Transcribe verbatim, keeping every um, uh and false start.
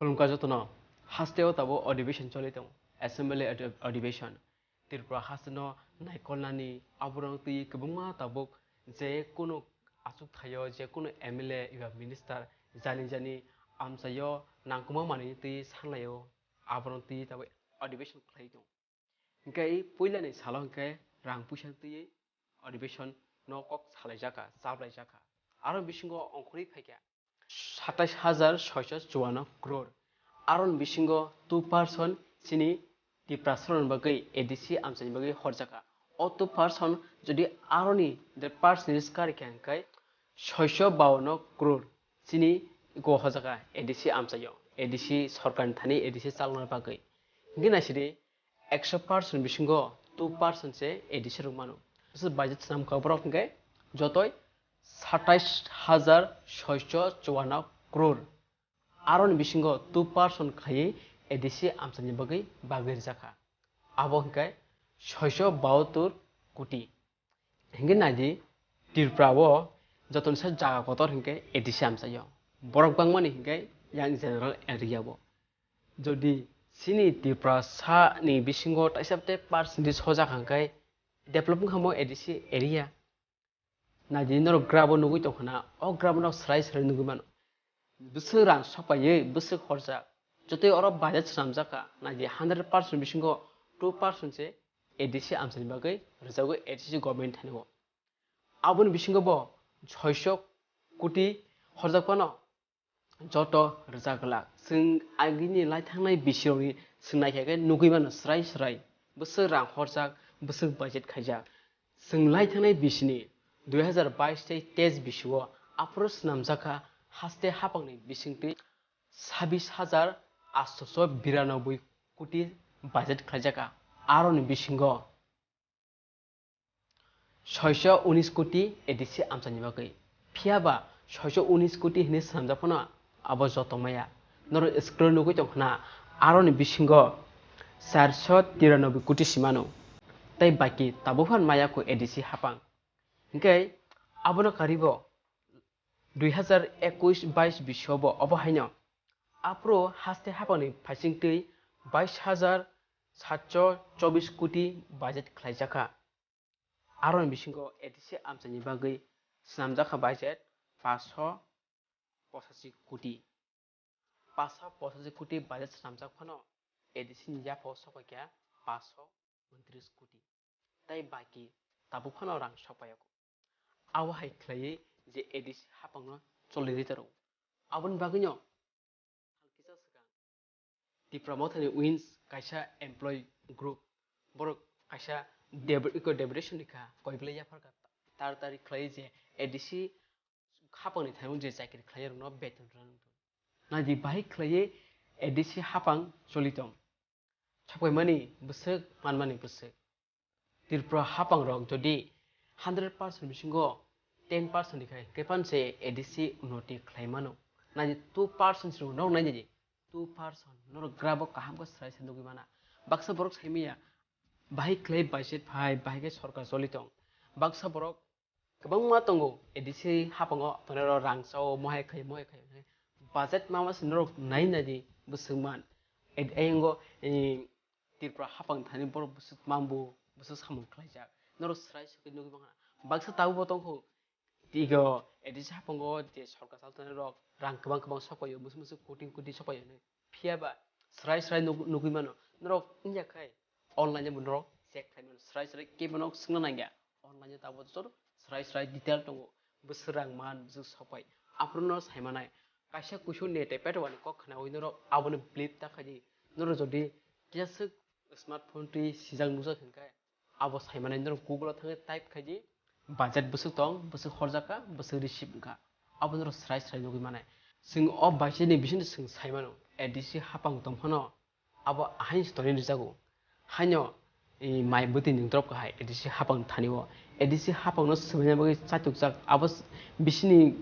Khulumkha jotono, hasteo tabuk adhibeshon choli tongo, assembly adhi-, adhibeshon. Tripura hasteno naikolnani aborok twi kwbangma tabuk je kunu achuk thaio, je kunu M L A eba minister jani jani amchaio nangkukma manwini twi sanlaio, aborok twi tabuk adhibeshon khlai tongo. Hingke puilani salo hingke rang puisa twi adhibeshon no kok salaijaka, chaplaijaka. Aro bisingo ongkhorwi phaikha satais hajar soiso chuano crore. Aroni bisingo two percent chini Tiprasaroni bagwi A D C amchaini bagwi horjaka. O two percent jodi aroni the percentage karikha hingke soiso bawanno crore chini go horjaka A D C amchaio, A D C sorkarni thani A D C chalokna bagwi. Hingke naisidi, ekso percent bisingo two percent se A D C rok mano. Bwswk budget swnamkha borok hingke jotoi satais hajar soiso chuano crore. Aroni bisingo two percent khaiwi A D C amchaini bagwi bagwi rijakha. Abo hingke soiso bahatur koti. Hingke naidi, Tripura o jotonisa jaga kotor hingke A D C amchaio. Borok bangmani hingke yang general area o. Jodi chini Tiprasa ni bisingo taisa te percentage hojak hingke develop wngkha mo A D C area. Naidi norok grabo nugui tongkha na, o grabo no srai srai nugui mano. Bwswk rang sokpaiwi bwswk horjak. Jotoi oro budget swnamjak kha, naidi hundred percent bisingo two percent se A D C amchaini bagwi rwjagwi A D C government thani o. Aboni bisingo bo soiso koti horjak phano joto rwjak glak. Chwng agini lai thangnai bisirokni chwng naikha khe nugui mano srai srai. Bwswk rang horjak, bwswk budget khaijak. Chwng lai thangnai bisini dui hazar bais tei teis bisio aphuru swnamjak kha haste hapangni bisingtwi sabis hajar atsho biranobboi koti budget khlaijak kha. Aroni bisingo soiso unis koti A D C amchaini bagwi. Phiya ba soiso unis koti hinwi swnamjak phano abo joto maya. Norok scroll nugui tongkha na, aroni bisingo charso tiranoboi koti si mano. Tei baki tabuk phan maya kho A D C hapang. Hinkhe abono karibo dui hazar ekush bais bisio bo obo haino aphuru haste hapangni phaisingtwi bais hajar satso chobis koti budget khlaijakha. Aroni bisingo A D C amchaini bagwi swnamjakha budget paso pochashi koti. Paso pochashi koti budget swnamjak phano A D C ni yapha o sokphaikha paso untris koti. Tei baki tabuk phano rang sokphaio. Abo hai khlaiwi je A D C hapangno choli rwi taro. Aboni bagwino kisa swkang Tipra Mothani Wins kaisa employee group, borok kaisa dep-, iko deputation ni kha, koi belai yapharkha, tar tari khlai je A D C hapangni thani je chakri khlai rokno beton rwna nangtong. Naidi bahai khlaiwi A D C hapang choli tong. Sokpaimani bwswk, manmani bwswk. Tripura hapangrok jodi hundred percent bisingo ten percent ni khai kepan se A D C unoti khlai mano. Naidi two percent se rok nai naidi, two percent norok grabo kaham khe srai se nugui mana. Baksa borok saimaya, bahai khlai budget phai, bahai khe sorkar choli tong. Baksa borok kwbangma tongo, A D C hapango tongnai rok rang chao, mohai khai, mohai khai, budget ma ma se norok nai naidi bwswk man. Ed-, eyango, eh, Tripura hapang thani borok bwswk mambo, bwswk samung khlaijak. Norok srai sokhe nugui mangna. Baksa tabukbo tongkho, tigo A D C hapango je sorkar chal tongnai rok rang kwbang kwbang sokpaio, bwswk bwswk koti koti sokpaio hinwi. Phiya ba srai srai nug-, nugui mano. Norok wngya khai online bo norok check khlai mano. Srai srai kebo norok swngna nangya. Online tabuk joto srai srai detail tongo. Bwswk rang man, bwswk sokpai. Aphuru no sai manai. Kaisa kuisu net tei petrol ni kok khnaui norok abono blip ta khaidi. Norok jodi kisa swk smartphone twi sijak nukjak hinkhe, abo sai manai norok Google o thangwi type khaidi, budget bwswk tong, bwswk horjak kha, bwswk receive wngkha. Abo norok srai srai nugui manai. Chwng o budget ni bisingtwi chwng sai mano, A D C hapang tong phano abo ahaini se tonwi rijago. Haino, i, mai bwtwi nwng drop kha hai A D C hapang thani o. A D C hapang no swbaina bagwi chaitukjak. Abo s-, bisini